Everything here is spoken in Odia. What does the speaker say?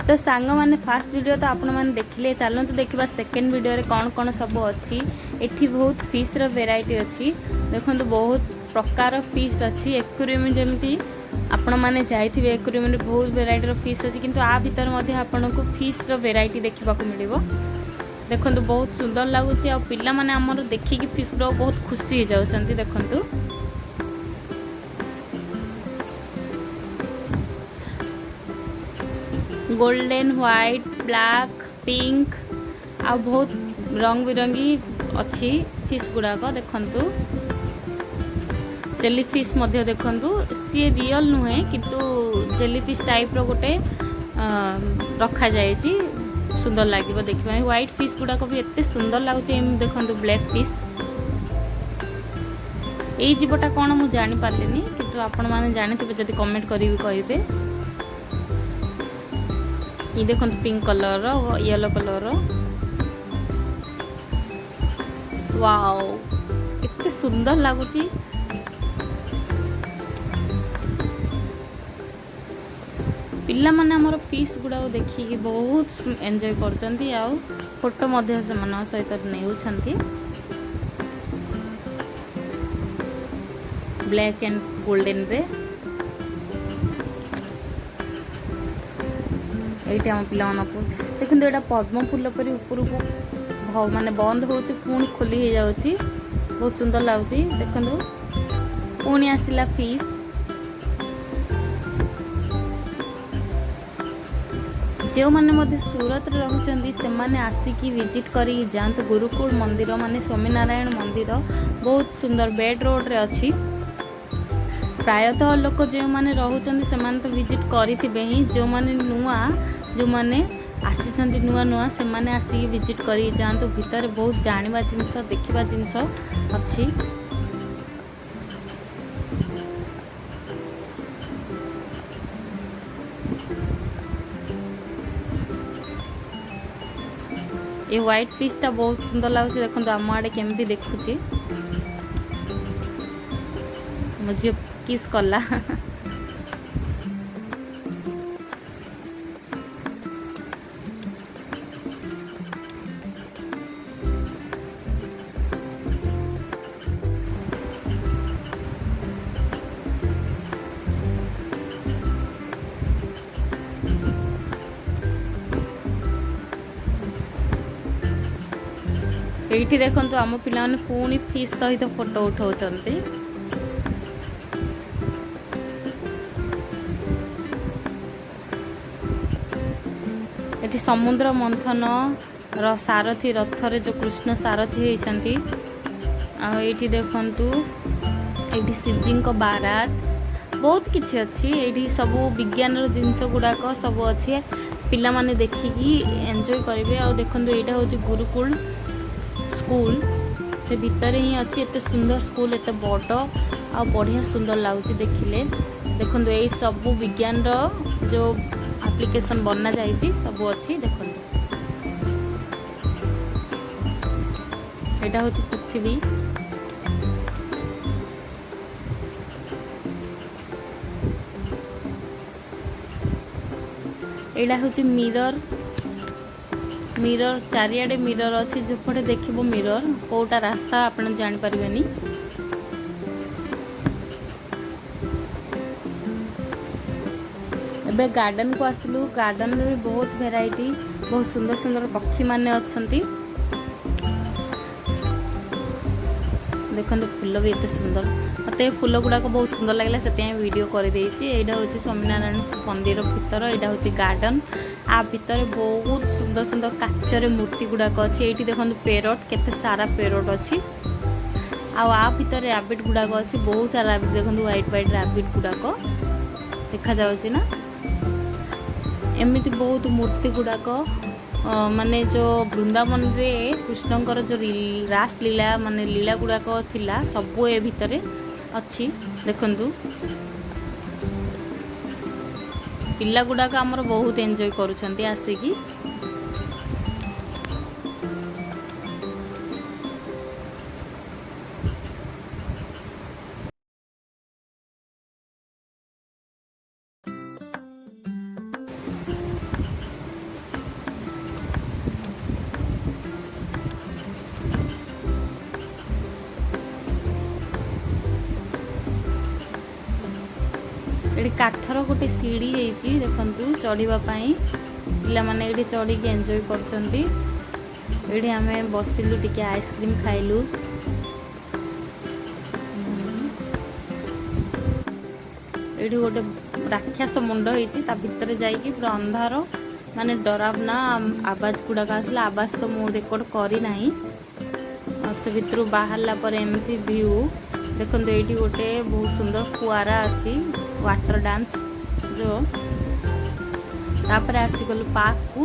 ତ ସାଙ୍ଗମାନେ, ଫାର୍ଷ୍ଟ ଭିଡ଼ିଓ ତ ଆପଣମାନେ ଦେଖିଲେ। ଚାଲନ୍ତୁ ଦେଖିବା ସେକେଣ୍ଡ ଭିଡ଼ିଓରେ କ'ଣ କ'ଣ ସବୁ ଅଛି। ଏଠି ବହୁତ ଫିସ୍ର ଭେରାଇଟି ଅଛି। ଦେଖନ୍ତୁ, ବହୁତ ପ୍ରକାର ଫିସ୍ ଅଛି। ଏକ୍ୱାରିୟମ୍ ଯେମିତି ଆପଣମାନେ ଯାଇଥିବେ, ଏକ୍ୱାରିୟମ୍ରେ ବହୁତ ଭେରାଇଟିର ଫିସ୍ ଅଛି, କିନ୍ତୁ ଆ ଭିତରେ ମଧ୍ୟ ଆପଣଙ୍କୁ ଫିସ୍ର ଭେରାଇଟି ଦେଖିବାକୁ ମିଳିବ। ଦେଖନ୍ତୁ, ବହୁତ ସୁନ୍ଦର ଲାଗୁଛି ଆଉ ପିଲାମାନେ ଆମର ଦେଖିକି ଫିସ୍ ଗୁଡ଼ାକ ବହୁତ ଖୁସି ହେଇଯାଉଛନ୍ତି। ଦେଖନ୍ତୁ, ଗୋଲ୍ଡେନ୍, ହ୍ୱାଇଟ୍, ବ୍ଲାକ୍, ପିଙ୍କ ଆଉ ବହୁତ ରଙ୍ଗ ବିରଙ୍ଗୀ ଅଛି ଫିସ୍ ଗୁଡ଼ାକ। ଦେଖନ୍ତୁ, ଜେଲି ଫିସ୍ ମଧ୍ୟ ଦେଖନ୍ତୁ। ସିଏ ରିଅଲ୍ ନୁହେଁ, କିନ୍ତୁ ଜେଲି ଫିସ୍ ଟାଇପ୍ର ଗୋଟେ ରଖାଯାଇଛି। ସୁନ୍ଦର ଲାଗିବ ଦେଖିବା ପାଇଁ। ହ୍ୱାଇଟ୍ ଫିସ୍ ଗୁଡ଼ାକ ବି ଏତେ ସୁନ୍ଦର ଲାଗୁଛି। ଏମିତି ଦେଖନ୍ତୁ, ବ୍ଲାକ୍ ଫିସ୍। ଏଇ ଜୀବଟା କ'ଣ ମୁଁ ଜାଣିପାରିଲିନି, କିନ୍ତୁ ଆପଣମାନେ ଜାଣିଥିବେ ଯଦି କମେଣ୍ଟ କରିକି କହିବେ। ଇଏ ଦେଖନ୍ତୁ, ପିଙ୍କ କଲର୍ର, ୟେଲୋ କଲର୍ର। ୱାଓ, କେତେ ସୁନ୍ଦର ଲାଗୁଛି! ପିଲାମାନେ ଆମର ଫିସ୍ ଗୁଡ଼ାକ ଦେଖିକି ବହୁତ ଏନ୍ଜୟ କରୁଛନ୍ତି ଆଉ ଫଟୋ ମଧ୍ୟ ସେମାନଙ୍କ ସହିତ ନେଉଛନ୍ତି। ବ୍ଲାକ୍ ଆଣ୍ଡ ଗୋଲ୍ଡେନରେ। ଏଇଠି ଆମ ପିଲାମାନଙ୍କୁ ଦେଖନ୍ତୁ, ଏଇଟା ପଦ୍ମ ଫୁଲ ପରି ଉପରକୁ ମାନେ ବନ୍ଦ ହେଉଛି, ପୁଣି ଖୋଲି ହେଇଯାଉଛି। ବହୁତ ସୁନ୍ଦର ଲାଗୁଛି। ଦେଖନ୍ତୁ, ପୁଣି ଆସିଲା ଫିସ୍। ଯେଉଁମାନେ ମଧ୍ୟ ସୁରତରେ ରହୁଛନ୍ତି, ସେମାନେ ଆସିକି ଭିଜିଟ୍ କରିକି ଯାଆନ୍ତୁ ଗୁରୁକୁଳ ମନ୍ଦିର, ମାନେ ସ୍ୱାମୀନାରାୟଣ ମନ୍ଦିର। ବହୁତ ସୁନ୍ଦର, ବେଟ୍ ରୋଡ଼ରେ ଅଛି। ପ୍ରାୟତଃ ଲୋକ ଯେଉଁମାନେ ରହୁଛନ୍ତି, ସେମାନେ ତ ଭିଜିଟ୍ କରିଥିବେ ହିଁ। ଯେଉଁମାନେ ନୂଆ, ଯେଉଁମାନେ ଆସିଛନ୍ତି ନୂଆ ନୂଆ, ସେମାନେ ଆସିକି ଭିଜିଟ୍ କରିକି ଯାଆନ୍ତୁ। ଭିତରେ ବହୁତ ଜାଣିବା ଜିନିଷ, ଦେଖିବା ଜିନିଷ ଅଛି। ଏ ହ୍ୱାଇଟ୍ ଫିସ୍ଟା ବହୁତ ସୁନ୍ଦର ଲାଗୁଛି। ଦେଖନ୍ତୁ, ଆମ ଆଡ଼େ କେମିତି ଦେଖୁଛି। ମୋ ଝିଅ କିସ୍ କଲା। ଏଇଠି ଦେଖନ୍ତୁ, ଆମ ପିଲାମାନେ ପୁଣି ଫିସ୍ ସହିତ ଫଟୋ ଉଠାଉଛନ୍ତି। ଏଠି ସମୁଦ୍ର ମନ୍ଥନ ର ସାରଥୀ ରଥରେ ଯେଉଁ କୃଷ୍ଣ ସାରଥୀ ହେଇଛନ୍ତି। ଆଉ ଏଇଠି ଦେଖନ୍ତୁ, ଏଇଠି ଶିବଜୀଙ୍କ ବାରାତ, ବହୁତ କିଛି ଅଛି। ଏଇଠି ସବୁ ବିଜ୍ଞାନର ଜିନିଷ ଗୁଡ଼ାକ ସବୁ ଅଛି। ପିଲାମାନେ ଦେଖିକି ଏନ୍ଜୟ କରିବେ। ଆଉ ଦେଖନ୍ତୁ, ଏଇଟା ହେଉଛି ଗୁରୁକୁଳ ସ୍କୁଲ। ସେ ଭିତରେ ହିଁ ଅଛି। ଏତେ ସୁନ୍ଦର ସ୍କୁଲ, ଏତେ ବଡ଼ ଆଉ ବଢ଼ିଆ ସୁନ୍ଦର ଲାଗୁଛି ଦେଖିଲେ। ଦେଖନ୍ତୁ, ଏଇ ସବୁ ବିଜ୍ଞାନର ଯେଉଁ ଆପ୍ଲିକେସନ୍ ବନାଯାଇଛି, ସବୁ ଅଛି। ଦେଖନ୍ତୁ, ଏଇଟା ହେଉଛି ପୃଥିବୀ। ଏଇଟା ହେଉଛି ମିରର। ମିରର ଚାରିଆଡ଼େ ମିରର ଅଛି। ଯେଉଁପଟେ ଦେଖିବ ମିରର, କେଉଁଟା ରାସ୍ତା ଆପଣ ଜାଣିପାରିବେନି। ଏବେ ଗାର୍ଡ଼େନକୁ ଆସିଲୁ। ଗାର୍ଡ଼େନରେ ବି ବହୁତ ଭେରାଇଟି, ବହୁତ ସୁନ୍ଦର ସୁନ୍ଦର ପକ୍ଷୀମାନେ ଅଛନ୍ତି। ଦେଖନ୍ତୁ, ଫୁଲ ବି ଏତେ ସୁନ୍ଦର। ମୋତେ ଏ ଫୁଲ ଗୁଡ଼ାକ ବହୁତ ସୁନ୍ଦର ଲାଗିଲା, ସେଥିପାଇଁ ଭିଡ଼ିଓ କରିଦେଇଛି। ଏଇଟା ହେଉଛି ସ୍ୱାମୀନାରାୟଣ ମନ୍ଦିର ଭିତର। ଏଇଟା ହେଉଛି ଗାର୍ଡ଼େନ। ଆ ଭିତରେ ବହୁତ ସୁନ୍ଦର ସୁନ୍ଦର କାଚରେ ମୂର୍ତ୍ତି ଗୁଡ଼ାକ ଅଛି। ଏଇଠି ଦେଖନ୍ତୁ, ପେରଟ୍, କେତେ ସାରା ପେରଟ୍ ଅଛି। ଆଉ ଆ ଭିତରେ ରାବିଟ୍ ଗୁଡ଼ାକ ଅଛି, ବହୁତ ସାରା ରାବିଟ୍। ଦେଖନ୍ତୁ, ହ୍ୱାଇଟ୍ ହ୍ୱାଇଟ୍ ରାବିଟ୍ ଗୁଡ଼ାକ ଦେଖାଯାଉଛି ନା? ଏମିତି ବହୁତ ମୂର୍ତ୍ତି ଗୁଡ଼ାକ, ମାନେ ଯେଉଁ ବୃନ୍ଦାବନରେ କୃଷ୍ଣଙ୍କର ଯେଉଁ ରାସ ଲୀଳା, ମାନେ ଲୀଳା ଗୁଡ଼ାକ ଥିଲା, ସବୁ ଏ ଭିତରେ ଅଛି। ଦେଖନ୍ତୁ, ପିଲା ଗୁଡ଼ାକ ଆମର ବହୁତ ଏନ୍ଜୟ କରୁଛନ୍ତି ଆସିକି। ଏଠି କାଠର ଗୋଟେ ସିଡ଼ି ହେଇଛି, ଦେଖନ୍ତୁ, ଚଢ଼ିବା ପାଇଁ। ପିଲାମାନେ ଏଇଠି ଚଢ଼ିକି ଏନ୍ଜୟ କରୁଛନ୍ତି। ଏଇଠି ଆମେ ବସିଲୁ, ଟିକେ ଆଇସ୍କ୍ରିମ୍ ଖାଇଲୁ। ଏଇଠି ଗୋଟେ ରାକ୍ଷସ ମୁଣ୍ଡ ହେଇଛି। ତା ଭିତରେ ଯାଇକି ପୁରା ଅନ୍ଧାର, ମାନେ ଡରାବନା ଆବାଜ ଗୁଡ଼ାକ ଆସିଲା। ଆବାଜ ତ ମୁଁ ରେକର୍ଡ଼ କରିନାହିଁ। ଆଉ ସେ ଭିତରୁ ବାହାରିଲା ପରେ ଏମିତି ଭିଉ ଦେଖନ୍ତୁ। ଏଇଠି ଗୋଟେ ବହୁତ ସୁନ୍ଦର ଫୁଆରା ଅଛି, ୱାଟର ଡାନ୍ସ ଯୋଉ। ତାପରେ ଆସିଗଲୁ ପାର୍କକୁ।